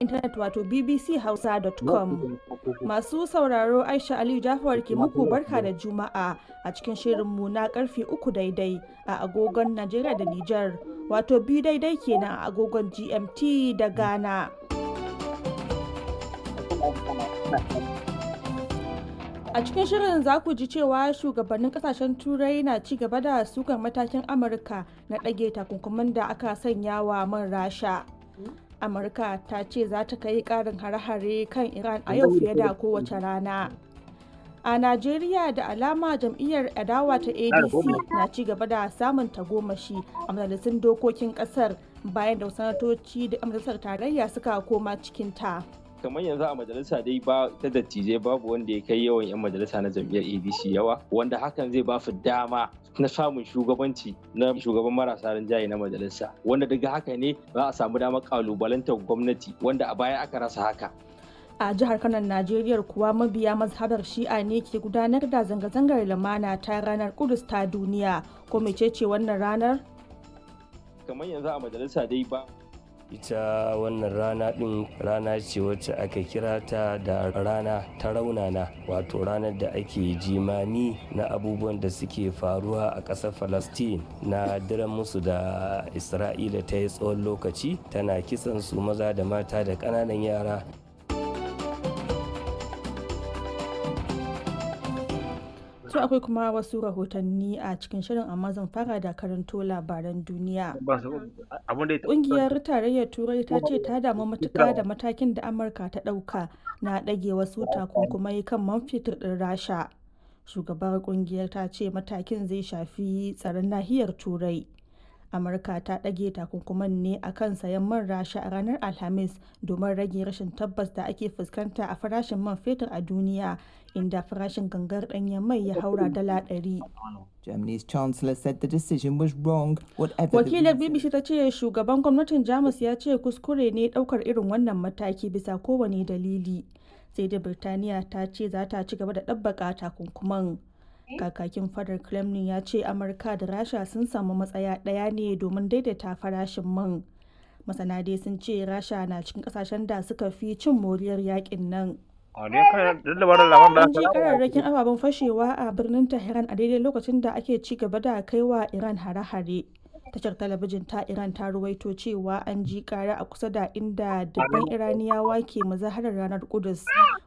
Intanet wato bbchausa.com. Masu sauraro, Aisha Aliyu Jafar ke muku barka da Juma'a a cikin shirinmu na karfe 3 daidai a agogon Najeriya da Nijar, wato 2 daidai kenan a agogon GMT da Ghana. A cikin shirin za ku ji cewa shugabannin kasashen Turai na ci gaba da sukar matakin Amurka na ɗage takunkuman da aka sanya wa man Rasha. Amurka ta ce za ta kai ƙarin hare-hare kan Iran a yau fiye da kowace rana. A Najeriya, da alama jam'iyyar adawa ta ADC na ci gaba da samun tagomashi a majalisun dokokin ƙasar bayan da sanatoci da majalisar tarayya suka koma cikinta. Kamar yanzu a majalisa dai ba ta dattijai, babu wanda ya kai yawan 'yan majalisa na jam'iyyar ADC yawa, wanda hakan zai ba su dama na samun shugabanci na shugaban marasa rinjaye na majalisa, wanda daga haka ne za a samu damar kalubalantar gwamnati, wanda a baya aka rasa haka. A jihar Kano, Najeriya kuwa, mabiya mazhabar Shi'a ne ke gudanar da zanga-zangar lumana ta ranar Kudus ta duniya. Ko mecece wannan ranar? Kamar yanzu a majalisa dai ba Ita wannan rana ɗin rana ce wacce aka kira ta da rana ta raunana, wato ranar da ake jimami na abubuwan da suke faruwa a ƙasar Palestine na diran musu da Isra'ila ta yi tsawon lokaci tana kisan su, maza da mata da ƙananan yara. To, akwai kuma wasu rahotanni a cikin shirin, amma zan fara da karanto labaran duniya. Ƙungiyar Tarayyar Turai ta ce ta damu matuƙa da matakin da Amurka ta ɗauka na ɗage wasu takunkumai kan man fetur ɗin Rasha. Shugabar ƙungiyar ta ce matakin zai shafi tsaron nahiyar Turai. Amurka ta ɗage takunkuman ne a kan sayan man Rasha a ranar Alhamis domin rage rashin tabbas da ake fuskanta a farashin man fetur a duniya, inda farashin gangar ɗanyen mai ya haura dala 100. Germany's chancellor said the decision was wrong, whatever the Wakilar reason. BBC ta ce shugaban gwamnatin Jamus ya ce kuskure ne ɗaukar irin wannan mataki bisa kowane dalili. Sai dai Birtaniya ta ce za ta ci gaba da ɗabbaka takunkuman. Kakakin fadar Kremlin ya ce Amurka da Rasha sun samu matsaya ɗaya ne domin daidaita farashin man. Masana dai sun ce Rasha na cikin kasashen da suka fi cin moriyar yakin nan. An ji kararrakin ababen fashewa a birnin Tehran a daidai lokacin da ake ci gaba da kaiwa Iran hare-hare. Tashar talabijin ta Iran ta ruwaito cewa an ji kara a kusa da inda dubban Iraniyawa ke muzaharar ranar Kudus,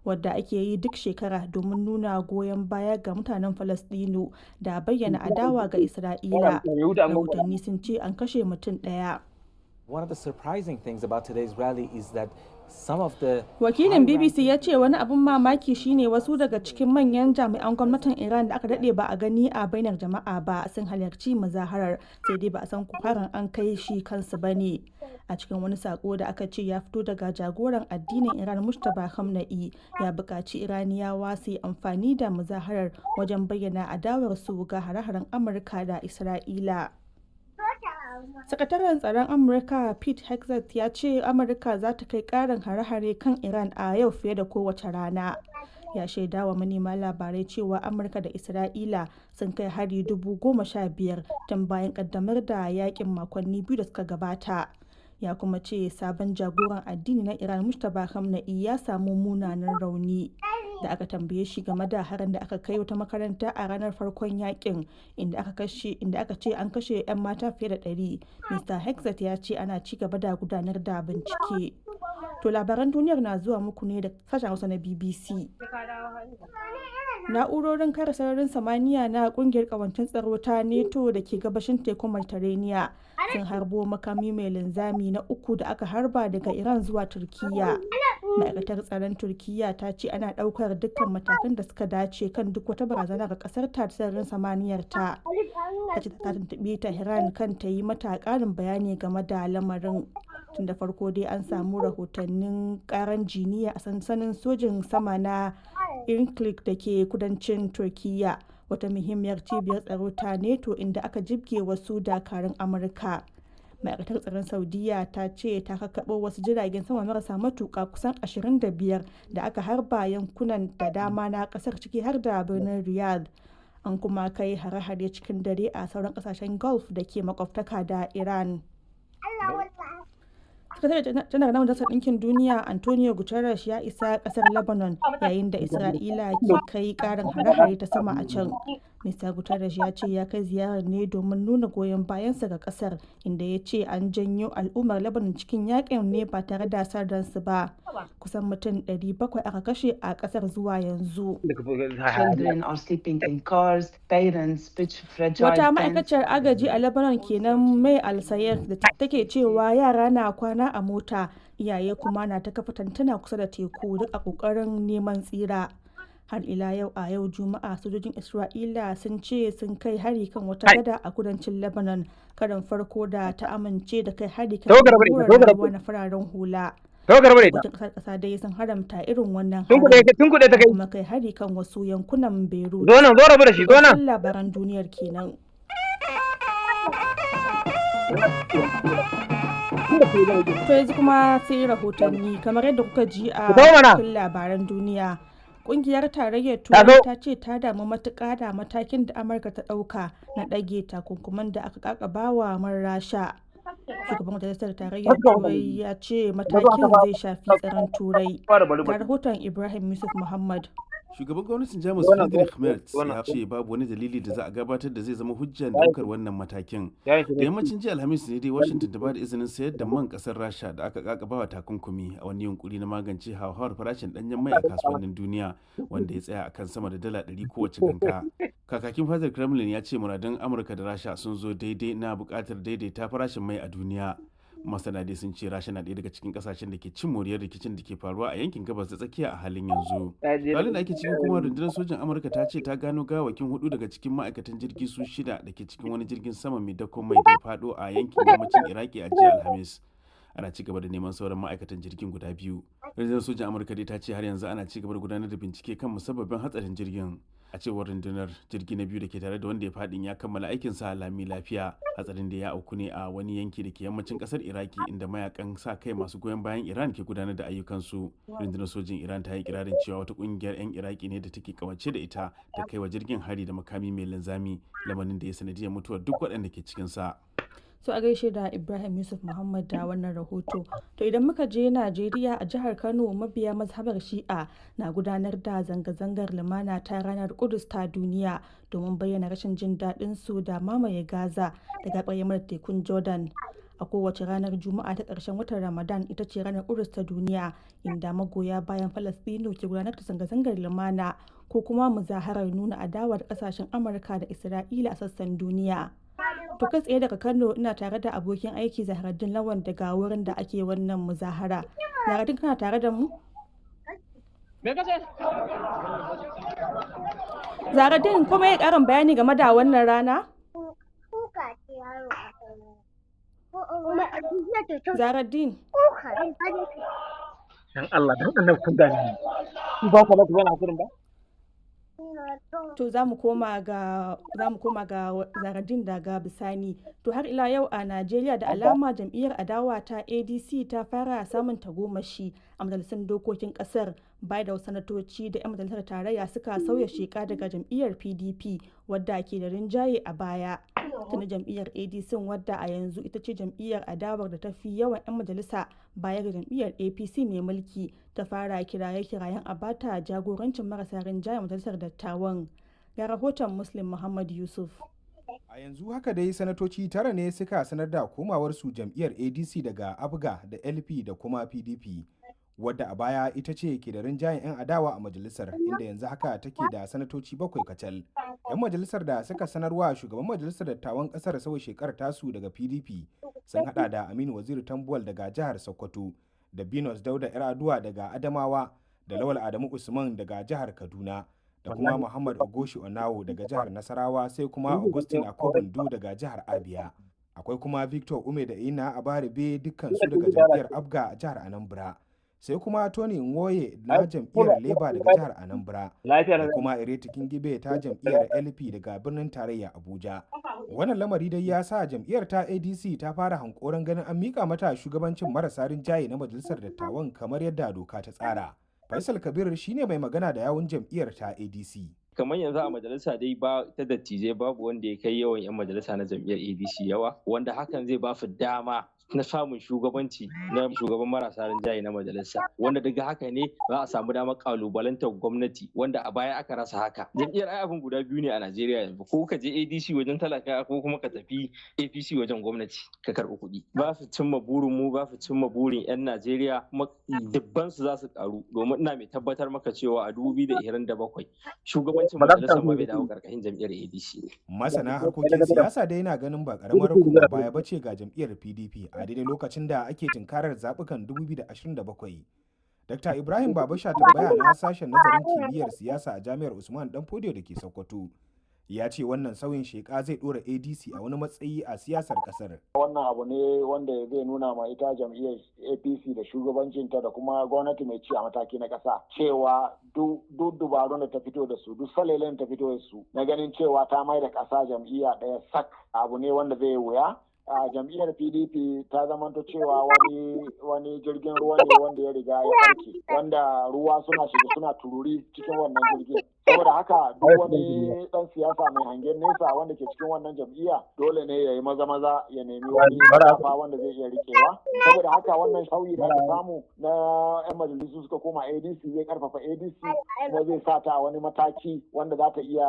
wadda ake yi duk shekara domin nuna goyon baya ga mutanen Falastinu da bayyana adawa ga Isra'ila. Rahotanni sun ce an kashe mutum ɗaya. One of the surprising things about today's rally is that some of the Wakilin BBC ya ce wani abin mamaki shine wasu daga cikin manyan jami'an gwamnatin Iran da aka dade ba a gani a bainar jama'a ba sun halarci muzaharar, sai dai ba a san harin an kai shi kansu ba ne. A cikin wani sako da aka ce ya fito daga jagoran addinin Iran Mustapha Khamenei, ya buƙaci Iraniyawa su yi amfani da muzaharar wajen bayyana adawarsu ga hare-haren Amurka da Isra'ila. Sakataren tsaron Amurka Pete Hegseth ya ce Amurka za ta kai karin hare-hare kan Iran a yau fiye da kowace rana. Ya shaida wa manema labarai cewa Amurka da Isra'ila sun kai hari 15,000 tun bayan kaddamar da yakin makonni 2 da suka gabata. Ya kuma ce sabon jagoran addini na Iran Mustapha Khamenei ya samu munanan rauni. Da aka tambaye shi game da harin da aka kai wata makaranta a ranar farkon yakin, inda aka ce an kashe 'yan mata fiye da 100, Mr. Hexet ya ce ana ci gaba da gudanar da bincike. To, labaran duniyar na zuwa muku ne da sashen Hausa na BBC. Na'urorin kare sararin samaniya na kungiyar kawancin tsaro ta NATO da ke gabashin tekun Mediterranean sun harbo makami mai linzami na uku da aka harba daga Iran zuwa Turkiyya. Ma'aikatar tsaron Turkiyya ta ce ana daukar dukkan matakan da suka dace kan duk wata barazana ga kasar ta sararin samaniyar ta. Ta ce ta tuntuɓi Tehran kan ta yi mata ƙarin bayani game da lamarin. Tun da farko dai an samu rahotannin karan jiniya a sansanin sojin sama na Incirlik da ke kudancin Turkiyya, wata muhimmiyar cibiyar tsaro ta NATO inda aka jibge wasu dakarun Amurka. Ma'aikatar tsaron Saudiya ta ce ta kakkaɓo wasu jiragen sama marasa matuƙa kusan 25 da aka harba yankunan da dama na ƙasar, ciki har da birnin Riyadh. An kuma kai hare-hare cikin dare a sauran ƙasashen Gulf da ke makwabtaka da Iran. Sakatare Janar na Majalisar Ɗinkin Duniya Antonio Guterres ya isa ƙasar Lebanon yayin da Isra'ila ke kai ƙarin hare-hare ta sama a can. Mr. Guterres ya ce ya kai ziyarar ne domin nuna goyon bayansa ga ƙasar, inda ya ce an janyo al'ummar Lebanon cikin yakin ne ba tare da son ransu ba. Kusan mutum 700 aka kashe a ƙasar zuwa yanzu. Children are sleeping in cars, parents pitch fragile Wata tents. ma'aikaciyar agaji a Lebanon kenan Mai Al-Sayed da take cewa yara na kwana a mota, iyaye kuma na ta kafa tantuna kusa da teku duk a kokarin neman tsira. Har ila yau a yau Juma'a sojojin Isra'ila sun ce sun kai hari kan wata gada a kudancin Lebanon, karin farko da ta amince da kai hari kan wuraren rayuwa na fararen hula. Dokokin kasar kasa dai sun haramta irin wannan harin kuma kai hari kan wasu yankunan Beirut. Zo nan, zo rabu da shi, zo nan. Ƙarshen labaran duniyar kenan. To yanzu kuma sai rahotanni kamar yadda kuka ji a cikin labaran duniya. Kungiyar Tarayyar Turai ta ce ta damu matuƙa da matakin da Amurka ta ɗauka na ɗage takunkuman da aka ƙaƙabawa man Rasha. Shugaban Majalisar Tarayyar Turai ya ce matakin zai shafi tsaron Turai. Ga rahoton Ibrahim Yusuf Muhammad. Shugaban gwamnatin Jamus Friedrich Merz ya ce babu wani dalili da za a gabatar da zai zama hujjan daukar wannan matakin. Da yammacin jiya Alhamis ne dai Washington ta bada izinin sayar da man kasar Rasha da aka kakabawa takunkumi a wani yunkuri na magance hauhawar farashin danyen mai a kasuwannin duniya wanda ya tsaya akan sama da dala 100 kowace ganka. Kakakin fadar Kremlin ya ce muradun Amurka da Rasha sun zo daidai na bukatar daidaita farashin mai a duniya. Masana dai sun ce Rasha na ɗaya daga cikin kasashen da ke cin moriyar rikicin da ke faruwa a yankin Gabas ta Tsakiya a halin yanzu. Halin da ake ciki kuma, rundunar sojin Amurka ta ce ta gano gawakin hudu daga cikin ma'aikatan jirgi su shida da ke cikin wani jirgin sama mai dakon mai da ya faɗo a yankin yammacin Iraki a jiya Alhamis. Ana ci gaba da neman sauran ma'aikatan jirgin guda biyu. Rundunar sojin Amurka dai ta ce har yanzu ana ci gaba da gudanar da bincike kan musabbabin hatsarin jirgin. A cewar rundunar, jirgi na biyu da ke tare da wanda ya fadin ya kammala aikinsa lami lafiya. Hatsarin da ya auku ne a wani yanki da ke yammacin kasar Iraki inda mayakan sa kai masu goyon bayan Iran ke gudanar da ayyukansu. Rundunar sojin Iran ta yi kirarin cewa wata kungiyar 'yan Iraki ne da take kawance da ita ta kai wa jirgin hari da makami mai linzami, lamarin da ya sanadiyar mutuwar duk waɗanda ke cikinsa. So a gaishe da Ibrahim Yusuf Muhammad da wannan rahoto. To idan muka je Najeriya, a jihar Kano mabiya mazhabar Shi'a na gudanar da zanga-zangar lumana ta ranar Kudus ta duniya domin bayyana rashin jin daɗin su da mamaye Gaza da gaɓar tekun Jordan. A kowace ranar Juma'a ta ƙarshen watan Ramadan ita ce ranar Kudus ta duniya, inda magoya bayan Falastinu ke gudanar da zanga-zangar lumana ko kuma muzaharar nuna adawa da ƙasashen Amurka da Isra'ila a sassan duniya. To kai tsaye daga Kano ina tare da abokin aiki Zaharaddin Lawan daga wurin da ake wannan muzahara. Zaharaddin, kana tare da mu? Zaharaddin, kuma ya karin bayani game da wannan rana? Zaharaddin. Dan Allah, dan annabi kun gane ni. Ku ba ku ba ku zauna gurin ba? To za mu koma ga Zaradin daga bisani. To har ila yau a Najeriya, da alama jam'iyyar adawa ta ADC ta fara samun tagomashi a majalisun dokokin kasar bai da sanatoci da 'yan majalisar tarayya suka sauya sheka daga jam'iyyar PDP wadda ke da rinjaye a baya. Tuni jam'iyyar ADC, wadda a yanzu ita ce jam'iyyar adawar da ta fi yawan 'yan majalisa baya ga jam'iyyar APC mai mulki, ta fara kiraye-kirayen a bata jagorancin marasa rinjaye majalisar dattawan. Ga rahoton Muslim Muhammad Yusuf. A yanzu haka dai sanatoci tara ne suka sanar da komawarsu jam'iyyar ADC daga Abga da LP da kuma PDP, wadda a baya ita ce ke da rinjayen 'yan adawa a majalisar, inda yanzu haka take da sanatoci bakwai kacal. 'Yan majalisar da suka sanarwa shugaban majalisar dattawan kasar sauya shekarar tasu daga PDP sun hada da Aminu Waziri Tambuwal daga jihar Sokoto, da Binos Dauda 'Yar'aduwa daga Adamawa, da Lawal Adamu Usman daga jihar Kaduna, da kuma Muhammad Ogoshi Onawo daga jihar Nasarawa, sai kuma Augustine Akobundu daga jihar Abia. Akwai kuma Victor Ume da Ina Abaribe, dukkansu daga jam'iyyar Abga a jihar Anambra. Sai kuma Tony Nwoye na jam'iyyar Labour daga jihar Anambra. Da kuma Ireti Kingibe ta jam'iyyar LP daga birnin tarayya Abuja. Wannan lamari dai ya sa jam'iyyar ta ADC ta fara hankoron ganin an mika mata shugabancin marasa rinjaye na majalisar dattawan kamar yadda doka ta tsara. Faisal Kabir shine mai magana da yawun jam'iyyar ta ADC. Kamar yanzu a majalisa dai ba ta dattijai babu wanda ya kai yawan 'yan majalisa na jam'iyyar ADC yawa, wanda hakan zai ba su dama na samun shugabanci na shugaban marasa rinjaye na majalisa, wanda daga haka ne za a samu damar kalubalantar gwamnati, wanda a baya aka rasa haka. Jam'iyyar ai abin guda biyu ne a Najeriya yanzu: ko ka je ADC wajen talaka, ko kuma ka tafi APC wajen gwamnati ka karɓi kuɗi. Ba su cimma burin mu, ba su cimma burin 'yan Najeriya, kuma dubban su za su karu, domin ina mai tabbatar maka cewa a 2027 shugabancin majalisar ma bai dawo karkashin jam'iyyar ADC. Masana harkokin siyasa dai na ganin ba karamar koma baya bace ga jam'iyyar PDP a daidai lokacin da ake tunkarar zaɓukan 2027. Dr. Ibrahim Babasha tambaya na sashen nazarin kimiyyar siyasa a Jami'ar Usman Danfodiyo da ke Sokoto. Ya ce wannan sauyin sheka zai dora ADC a wani matsayi a siyasar kasar. Wannan abu ne wanda zai nuna ma ita jam'iyyar APC da shugabancinta da kuma gwamnati mai ci a mataki na ƙasa cewa duk dubarun da ta fito da su, duk salelen ta fito da su na ganin cewa ta mai da ƙasa jam'iyya ɗaya sak, abu ne wanda zai wuya. A jam'iyyar PDP ta zamanto cewa wani jirgin ruwa ne wanda ya riga ya barke, wanda ruwa suna shiga suna tururi cikin wannan jirgin. Saboda haka duk wani dan siyasa mai hangen nesa wanda ke cikin wannan jam'iyya dole ne ya yi maza maza ya nemi wani kafa wanda zai iya rikewa. Saboda haka wannan sauyi da aka samu na yan majalisu suka koma ADC zai karfafa ADC, kuma zai sa ta wani mataki wanda za ta iya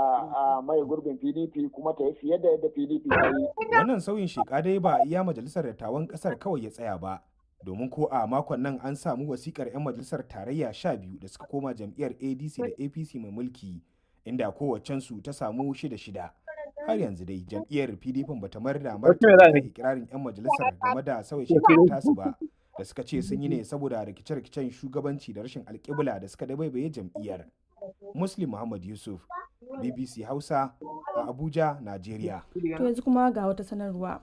maye gurbin PDP kuma ta yi fiye da yadda PDP ta yi. Wannan sauyin sheka dai ba iya majalisar dattawan kasar kawai ya tsaya ba, domin ko a makon nan an samu wasikar 'yan majalisar tarayya 12 da suka koma jam'iyyar ADC da APC mai mulki, inda kowaccensu ta samu shida shida. Har yanzu dai jam'iyyar PDP bata mayar da martani kan ikirarin 'yan majalisar game da sauya shekarar tasu ba, da suka ce sun yi ne saboda rikice-rikicen shugabanci da rashin alƙibla da suka dabaibaye jam'iyyar. Muslim Muhammad Yusuf, BBC Hausa, a Abuja, Najeriya. To yanzu kuma ga wata sanarwa.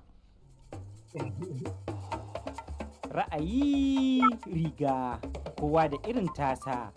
Ra'ayi riga kowa da irin tasa.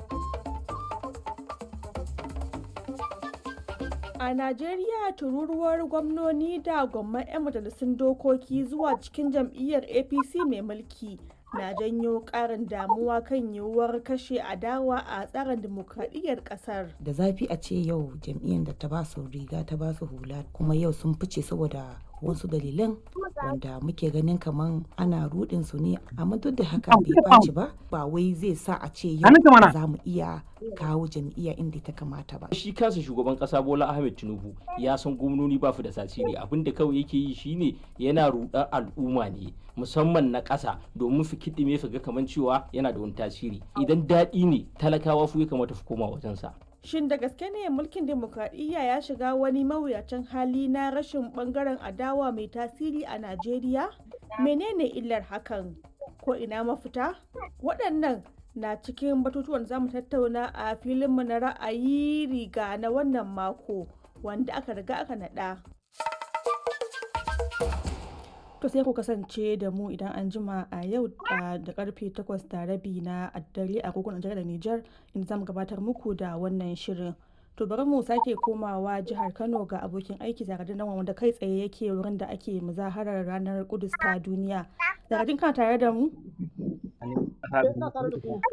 A Najeriya, tururuwar gwamnoni da gwamman 'yan majalisun dokoki zuwa cikin jam'iyyar APC mai mulki na janyo ƙarin damuwa kan yiwuwar kashe adawa a tsarin dimokradiyyar ƙasar. Da zafi a ce yau jam'iyyar da ta ba su riga ta ba su hula kuma yau sun fice saboda wasu dalilan wanda muke ganin kaman ana rudin su ne, amma duk da haka bai ɓaci ba, ba wai zai sa a ce yau za mu iya kawo jam'iyya inda ta kamata ba. Shi kansa shugaban kasa Bola Ahmed Tinubu ya san gwamnoni ba su da tasiri. Abin da kawai yake yi shine yana rudar al'umma ne, musamman na ƙasa, domin su kiɗime su ga kaman cewa yana da wani tasiri. Idan daɗi ne, talakawa su ya kamata su koma wajensa. Shin da gaske ne mulkin demokradiyya ya shiga wani mawuyacin hali na rashin bangaren adawa mai tasiri a Najeriya? Menene illar hakan? Ko ina mafita? Waɗannan na cikin batutuwan zamu tattauna a filinmu na ra'ayi riga na wannan mako, wanda aka riga aka naɗa. To sai ku kasance da mu idan an jima a yau da karfe 8:30 na dare a agogon Najeriya da Nijar, inda zamu gabatar muku da wannan shirin. To bari mu sake komawa jihar Kano ga abokin aiki Zaradin Lawan, wanda kai tsaye yake wurin da ake muzaharar ranar Kudus ta duniya. Zaradin, kana tare da mu?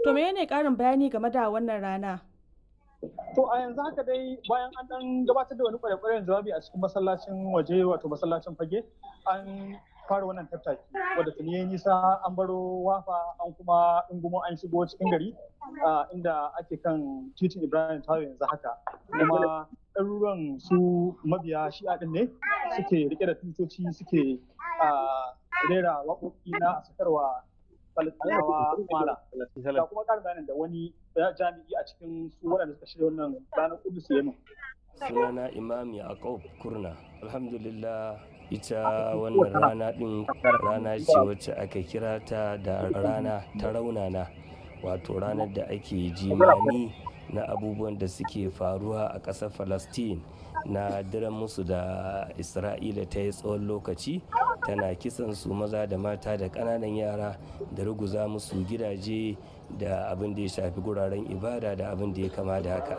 To menene karin bayani game da wannan rana? To a yanzu haka dai, bayan an dan gabatar da wani kwarekwaren jawabi a cikin masallacin waje, wato masallacin Fage, an fara wannan tattaki wadda tuni ya nisa, an baro Wafa, an kuma ungumo, an shigo cikin gari inda ake kan titin Ibrahim Tayo yanzu haka. Kuma ɗaruruwan su mabiya Shi'a ɗin ne suke rike da tutoci suke rera waƙoƙi na a sakarwa Falastinawa mara. Ga kuma ƙarin bayanin da wani jami'i a cikin su waɗanda suka shirya wannan ranar Kudus ya min. Sunana Imam Yaqub Kurna. Alhamdulillah, ita wannan rana din rana ce wacce aka kira ta da rana ta raunana, wato ranar da ake jimami na abubuwan da suke faruwa a ƙasar Palestine na diran musu da Isra'ila ta yi tsawon lokaci tana kisan su, maza da mata da ƙananan yara, da ruguza musu gidaje da abin da ya shafi guraren ibada da abin da ya kama da haka,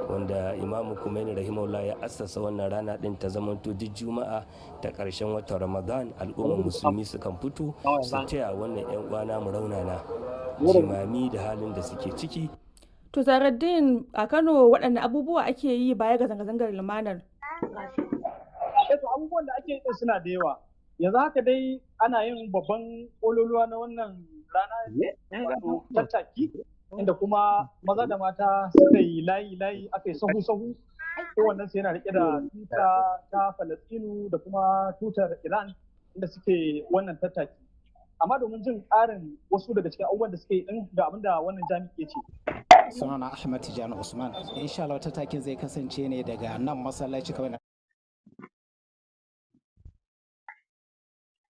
wanda Imamu Kumaini rahimahullah ya assasa wannan rana din ta zamanto duk Juma'a ta ƙarshen watan Ramadan al'ummar musulmi sukan fito su taya wannan 'yan uwana mu raunana jimami da halin da suke ciki. To Zaraddin, a Kano waɗanne abubuwa ake yi baya ga zanga-zangar lumanar? To abubuwan da ake yi suna da yawa. Yanzu haka dai ana yin babban ƙololuwa na wannan rana, wato tattaki, inda kuma maza da mata suka yi layi-layi, aka yi sahu-sahu, kowannen su yana rike da tuta ta Falastinu da kuma tutar Iran, inda suke wannan tattaki. Amma domin jin ƙarin wasu daga cikin abubuwan da suke yi din, ga abin da wannan jami'i ya ce. Sunana Ahmad Tijjani Usman. Insha Allah tattakin zai kasance ne daga nan masallaci kamar